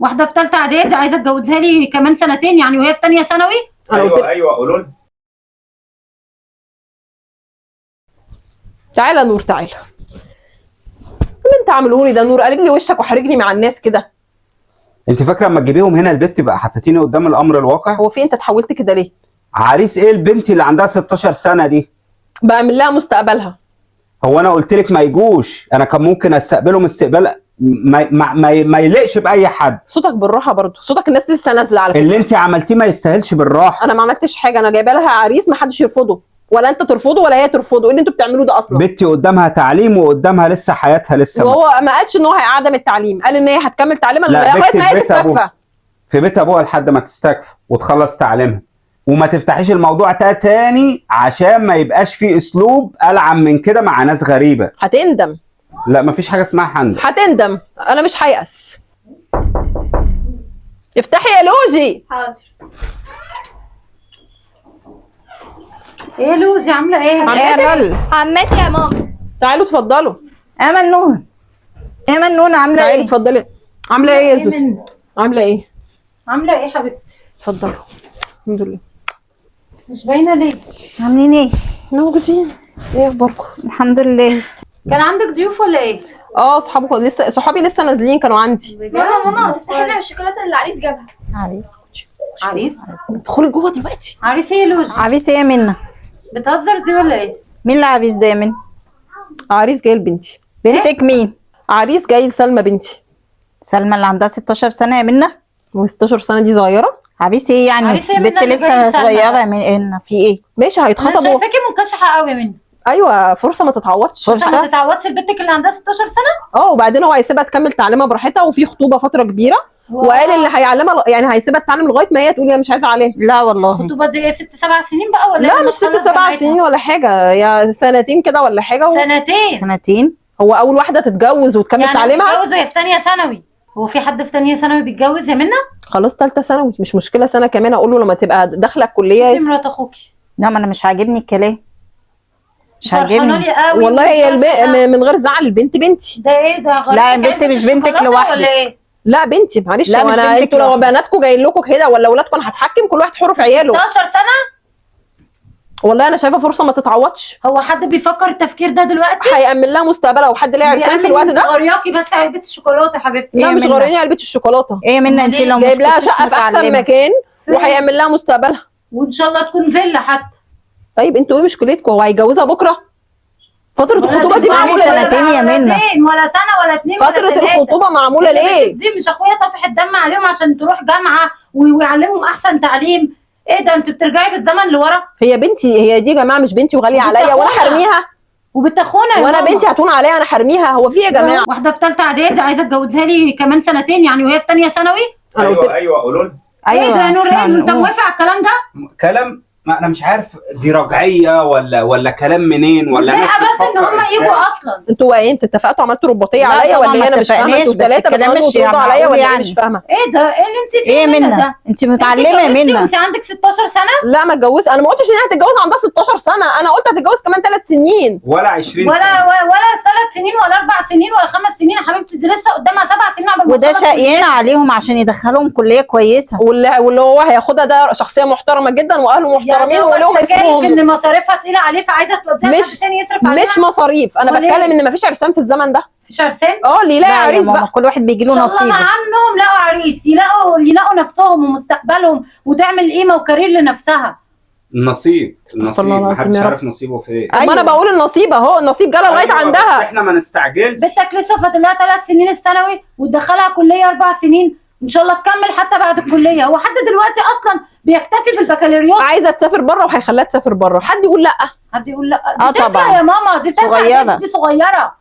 واحدة في ثالثة اعدادي عايزه تجوزها لي كمان سنتين يعني وهي في ثانية ثانوي. انا قلت ايوه ايوه قولوا لها. تعالى نور تعالى. اللي انت عامله لي ده نور، قلب لي وشك وحرجني مع الناس كده. انت فاكره اما تجيبيهم هنا البيت تبقى حطيتيني قدام الامر الواقع؟ هو في انت اتحولت كده ليه؟ عريس ايه البنت اللي عندها 16 سنة دي؟ بعمل لها مستقبلها. هو انا قلت لك ما يجوش؟ انا كان ممكن استقبلهم استقبال ما يليقش باي حد. صوتك بالراحة برضو، صوتك الناس لسه نازله على فكرة. اللي انت عملتيه ما يستاهلش بالراحة. انا ما عملتش حاجة، انا جايبه لها عريس ما حدش يرفضه، ولا انت ترفضه ولا هي ترفضه. ايه اللي انتوا بتعملوه ده اصلا؟ بنتي قدامها تعليم وقدامها لسه حياتها لسه وهو ما قالش ان هو هيعدم التعليم، قال ان هي هتكمل تعليمها لا، لغاية بنتي ما هي في بيت تستكفى. أبوها. في بيت ابوها لحد ما تستكفى وتخلص تعليمها، وما تفتحيش الموضوع ده تاني عشان ما يبقاش فيه اسلوب العن من كده مع ناس غريبة. هتندم. لا مفيش حاجة اسمها حندم. هتندم، انا مش هيأس. افتحي يا لوجي. حاضر. ايه يا لوزي عامله ايه؟ عامله ايه؟ عمتي يا ماما. تعالوا اتفضلوا. يا منون، يا منون عامله تعالي ايه؟ اتفضلي. عامله ايه يا ايه زوزو؟ منى؟ عامله ايه؟ عامله ايه حبيبتي؟ اتفضلوا. الحمد لله. مش باينة ليه؟ عاملين ايه؟ موجودين. ايه اخباركم؟ الحمد لله. كان عندك ضيوف ولا ايه؟ اه صحابكم لسه، صحابي لسه نازلين كانوا عندي. ماما ماما تفتحي لنا الشوكولاتة اللي العريس جابها. عريس؟ عريس؟ ادخلي جوه دلوقتي. عريس ايه يا لوجي؟ عريس ايه يا منى؟ بتهزر دي ولا ايه؟ مين اللي عريس ده يا منى؟ عريس جاي لبنتي. بنتك مين؟ عريس جاي لسلمى بنتي. سلمى اللي عندها 16 سنة يا منى؟ و16 سنة دي صغيرة. عريس ايه يعني؟ عريس ايه يا منى بنت اللي لسه جاي لسلمى؟ صغيرة يا منى، في ايه؟ ماشي انا هيتخطبوا. شايفاكي منكشحه قوي يا منى. ايوه فرصة ما تتعوضش. فرصة؟ ما تتعوضش لبنتك اللي عندها 16 سنة؟ اه وبعدين هو هيسيبها تكمل تعليمها براحتها، وفي خطوبه فترة كبيرة، وقال اللي هيعلمها يعني هيسيبها تتعلم لغاية ما هي تقول انا مش عايزه عليها. لا والله. الخطوبة دي ايه 6 7 سنين بقى ولا لا إيه؟ مش 6 خلاص 7 جامعتها. سنين ولا حاجة، يا سنتين كده ولا حاجة سنتين سنتين؟ هو اول واحدة تتجوز وتكمل يعني تعليمها. تتجوز وهي في ثانية ثانوي. هو في حد في ثانية ثانوي بيتجوز يا منى؟ خلاص ثالثة ثانوي مش مشكلة، سنة كمان اقول له لما تبقى داخله الكلية. في مرات اخوكي. لا ما انا مش عاجبني الكلام، مش فرحانة عاجبني لي قوي. والله هي من غير زعل البنت بنتي. ده ايه ده؟ غريب. لا، البنت مش بنتك الشوكولاتة لوحدك. ولا ايه؟ لا بنتي معلش، لا، مش انا بنتك انتوا لو لوحدك. بناتكم جايين لكم كده ولا اولادكم انا هتحكم، كل واحد حر في عياله. 16 سنة؟ والله انا شايفه فرصة ما تتعوضش. هو حد بيفكر التفكير ده دلوقتي؟ هيأمن لها مستقبلها، وحد ليه عرسان في الوقت ده؟ غرياكي بس علبة الشوكولاتة يا حبيبتي. لا إيه مش منى؟ غرياني علبة الشوكولاتة. ايه يا منى انت لو مش جايب لها كنتيش شقه في احسن متعلمة. مكان وهيأمن لها مستقبلها. وان شاء الله تكون فيلا حتى. طيب انتوا ايه مشكلتكم؟ هو هيتجوزها بكره؟ فترة الخطوبة دي ولا معمولة ليه؟ سنتين يا منى. ولا سنة ولا اتنين ولا فترة تلاتة. الخطوبة معمولة ليه؟ دي مش اخويا طافح الدم عليهم عشان تروح جامعه ويعلمهم احسن تعليم. ايه ده انت بترجعي بالزمن لورا؟ هي بنتي، هي دي يا جماعة مش بنتي وغاليه عليا وانا بنت أخوها. حرميها؟ وبتخونا يا وانا ماما. بنتي هتون عليا انا حرميها؟ هو في ايه يا جماعة؟ واحدة في ثالثة اعدادي عايزه تجوزها لي كمان سنتين يعني وهي في ثانية ثانوي. انا قلت ايوه ايوه قولوا لها. ايوه ايه ده يا نور؟ ايه إحنا انت هنقول. موافق على الكلام ده؟ كلام ما انا مش عارف دي رجعية ولا كلام منين ولا ازاي ناس بس ان بتفكر هم إزاي؟ يجوا اصلا؟ انتوا ايه انتوا اتفقتوا عملتوا رباطيه لا عليا طبعا ولا ما ايه؟ انا مش فاهمه، اتفقناش، انتوا بس ثلاثة الكلام بتقعدوا مش تردوا عليا معقول ولا ايه؟ يعني. مش فاهمه. ايه ده؟ ايه اللي انت فيه ايه يا منى منى؟ ده؟ انت متعلمة يا منى. انت عندك 16 سنة؟ لا ما اتجوز، انا ما قلتش ان هي هتتجوز عندها 16 سنة، انا قلت هتتجوز كمان 3 سنين. ولا 20 ولا سنة. ولا 3 سنين ولا 4 سنين ولا 5 سنين يا حبيبتي، دي لسه قدامها 7 سنين عقبال ما وده تخلص شقيان عليهم عشان يدخلهم كليه كويسة. واللي هو هياخدها ده شخصية محترمه جدا واهله محترمين يعني هو ولهم اشتكالك اسمهم. ان مصاريفها تقيلة عليه فعايزه توديها مش- لحد تاني يصرف عليها؟ مش مصاريف، انا أمال إيه؟ بتكلم ان مفيش عرسان في الزمن ده. مفيش عرسان؟ اه اللي يلاقي لا يا عريس ماما بقى. كل واحد بيجي له ان شاء الله نصيبه. مع عنهم لقوا عريس، يلاقوا نفسهم ومستقبلهم وتعمل قيمة وكارير لنفسها. النصيب النصيب الله العظيم محدش يا رب. عارف نصيبه في ايه. طب ما انا أيوة. بقول النصيب اهو، النصيب جالها لغاية أيوة، بس عندها. احنا ما نستعجلش. بنتك لسه فاضل لها 3 سنين الثانوي وتدخلها كليه 4 سنين ان شاء الله تكمل حتى بعد الكلية. هو حد دلوقتي اصلا بيكتفي بالبكالوريوس؟ عايزه تسافر بره وهيخليها تسافر بره، حد يقول لا؟ حد يقول لا؟ دي آه طفلة طبعاً. يا ماما، دي طفلة صغيرة. دي صغيرة،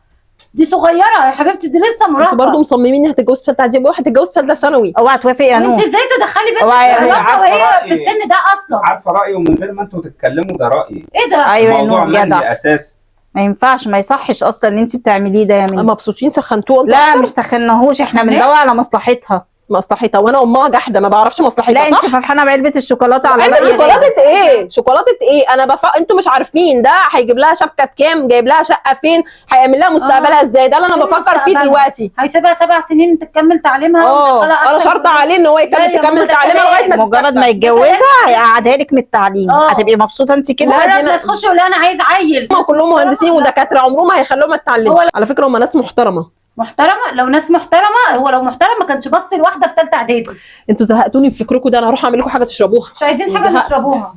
دي صغيرة يا حبيبتي، دي لسه انتوا مراهقة. برضه مصممين انها هتتجوز ثالثة اعدادي، بقول هتتجوز ثالثة ثانوي. اوعى توافقي يا انت نور. ازاي تدخلي بنتك اوعى يا في نور. علاقة وهي عارفة في السن ده اصلا؟ عارفه رايي ومن غير ما انتوا تتكلموا ده رايي. ايه ده؟ ايوه يا الموضوع نور جدع. مني اساسا. ما ينفعش، ما يصحش اصلا اللي انت بتعمليه ده يا منى. مبسوطين سخنتوه انتوا لا أكتر؟ مش سخناهوش، احنا ليه؟ بندور على مصلحتها. مصلحتها، وانا امها جحده ما بعرفش مصلحتها. لا صح؟ انت فرحانة بعلبه الشوكولاتة على علبة رأي غيرك. شوكولاتة ايه؟ شوكولاتة ايه؟ انا انتوا مش عارفين ده هيجيب لها شبكة بكام، جايب لها شقة فين، هيعمل لها مستقبلها ازاي، ده اللي انا فين بفكر فيه مستقبلها؟ دلوقتي. هيسيبها 7 سنين تكمل تعليمها ويدخلها اه انا أحسن شرط عليه ان هو لا يكمل يا ماما، تكمل ده تعليمها لغاية ما مجرد تستكفى. ما يتجوزها هيقعدها لك من التعليم. هتبقي مبسوطة انت كده. لا، مجرد دي ما أنا- تخش ولا انا عايز عيل. هم كلهم مهندسين ودكاترة، عمرهم ما هيخلوها ما تتعلمش. هو على فكرة هم ناس محترمة. محترمه؟ لو ناس محترمه، هو لو محترم ما كانش بص لواحدة في ثالثة اعدادي. انتوا زهقتوني بفكركم ده، انا هروح اعمل لكم حاجة تشربوها. مش عايزين حاجة زهقت. نشربوها.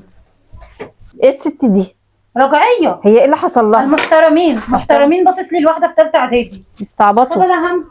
ايه الست دي؟ رجعية. هي ايه اللي حصل لها؟ المحترمين محترمين، باصص لي لواحدة في ثالثة اعدادي. استعبطوا. طب انا هم.